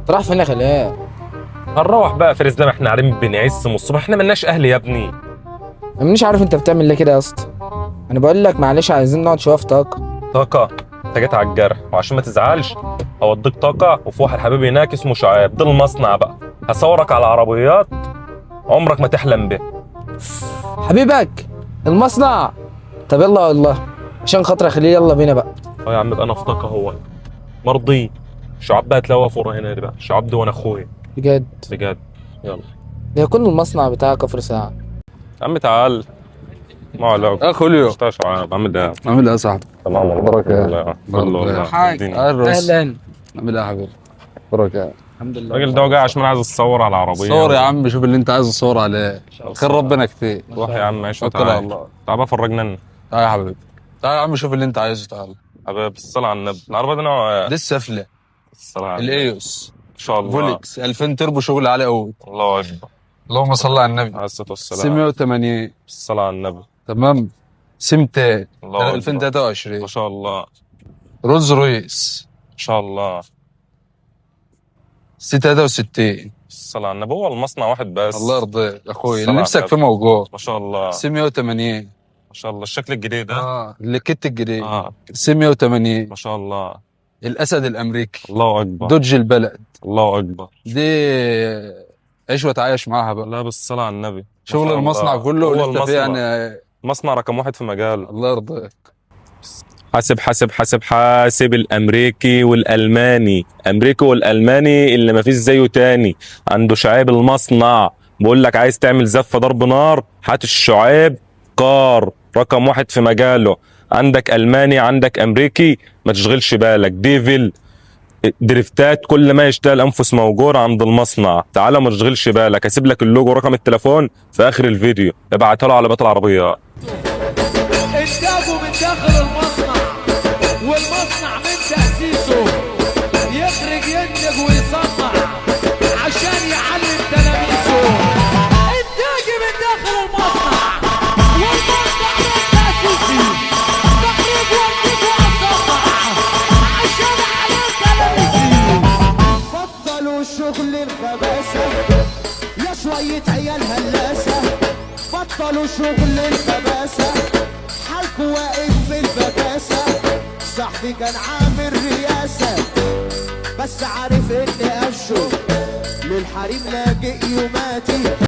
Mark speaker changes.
Speaker 1: راح فين يا خلاف؟
Speaker 2: هنروح بقى فارس، ده ما احنا عارفين بنعس من الصبح، احنا ملناش اهل يا ابني.
Speaker 1: انا مش عارف انت بتعمل ليه كده يا اسطى. انا بقول لك معلش، عايزين نقعد شوية في طاقة.
Speaker 2: طاقة؟ انت جيت على الجرح، وعشان ما تزعلش هوديك طاقة. وفي واحد حبيبي هناك اسمه شعاب، ده المصنع بقى، هصورك على عربيات عمرك ما تحلم به.
Speaker 1: حبيبك المصنع؟ طب يلا والله عشان خاطر اخليه، يلا بينا بقى.
Speaker 2: اه يا عم بقى انا في طاقة، هو مرضي شعاب بقى تلاقيه واقف ورا هنا بقى، شعاب ده وانا اخويا.
Speaker 1: بجد؟
Speaker 2: بجد. يلا
Speaker 1: ده يكون المصنع بتاع كفر ساعة.
Speaker 2: يا عم تعال، ما عليك.
Speaker 3: يا خوليو.
Speaker 2: اشتغل شعاب، عامل ايه؟
Speaker 3: عامل ايه يا صاحبي؟
Speaker 2: تمام والله.
Speaker 3: بركة.
Speaker 2: والله كله والله.
Speaker 1: حاج.
Speaker 2: الدنيا.
Speaker 3: الرس.
Speaker 1: اهلا.
Speaker 3: عامل ايه يا حبيبي؟ بركة.
Speaker 1: الحمد لله.
Speaker 2: الراجل ده وجع عشان عايز اتصور على العربية.
Speaker 3: صور يا عم، شوف اللي انت عايزه تصور عليه، خير ربنا كتير.
Speaker 2: روح يا عم عيش
Speaker 3: توكل على
Speaker 2: وتعال.
Speaker 3: الله.
Speaker 2: تعال بقى فرجنا لنا.
Speaker 3: تعال يا حبيبي، تعال يا عم شوف اللي انت عايزه، تعال.
Speaker 2: حبيبي الصلاة على النبي، العربية دي نوع
Speaker 3: دي السفلة.
Speaker 2: الصلاة على النبي.
Speaker 3: الايوس.
Speaker 2: ان شاء الله.
Speaker 3: فولكس 2000 تربو، شغل عالي قوي.
Speaker 2: الله اكبر.
Speaker 3: اللهم صل على النبي.
Speaker 2: عليه الصلاة والسلام.
Speaker 3: سي 180.
Speaker 2: الصلاة على النبي.
Speaker 3: تمام. سمتين.
Speaker 2: الله أكبر.
Speaker 3: 2023.
Speaker 2: ما شاء الله.
Speaker 3: رولز رويس.
Speaker 2: ان شاء الله.
Speaker 3: سي 63.
Speaker 2: الصلاة على النبي، هو المصنع واحد بس.
Speaker 3: الله يرضيك يا اخوي،
Speaker 2: الصلاة
Speaker 3: اللي
Speaker 2: على
Speaker 3: نفسك
Speaker 2: النبي.
Speaker 3: فيه موجود.
Speaker 2: ما شاء الله.
Speaker 3: سي 180.
Speaker 2: ما شاء الله الشكل الجديد ده.
Speaker 3: اللي كت الجديد. سي 180.
Speaker 2: ما شاء الله.
Speaker 3: الاسد الامريكي.
Speaker 2: الله اكبر.
Speaker 3: دوج البلد.
Speaker 2: الله اكبر.
Speaker 3: دي عيش وتعايش معاها بقى.
Speaker 2: لا بالصلاة على النبي، ما
Speaker 3: شغل
Speaker 2: شاء
Speaker 3: المصنع
Speaker 2: الله.
Speaker 3: كله
Speaker 2: هو
Speaker 3: ولسه فيه
Speaker 2: المصنع.
Speaker 3: يعني.
Speaker 2: مصنع رقم واحد في مجاله.
Speaker 3: الله يرضيك.
Speaker 2: حاسب حاسب حاسب حاسب، الامريكي والالماني، امريكي والالماني اللي ما فيش زيه تاني. عنده شعيب المصنع، بقول لك عايز تعمل زفه ضرب نار، هات الشعيب كار رقم واحد في مجاله. عندك الماني عندك امريكي، ما تشغلش بالك. ديفل دريفتات، كل ما يشتغل انفس موجود عند المصنع. تعالى ما تشغلش بالك، هسيب لك اللوجو ورقم التليفون في اخر الفيديو، ابعتها له على بيت العربية.
Speaker 4: انتاجه من داخل المصنع، والمصنع من تأسيسه يخرج ينتج ويصنع عشان يعلم تلاميذه. انتاجي من داخل المصنع، والمصنع من تأسيسي تخرج وانتج واصنع عشان اعلم تلاميذي.
Speaker 5: بطلوا شغل الخباثة يا شوية عيال هلاسة، بطلوا شغل الخباثة، حالكوا واقف في البكاسة. صاحبي كان عامل رياسة بس عارف اني قفشه للحريم لاجئ يوماتي.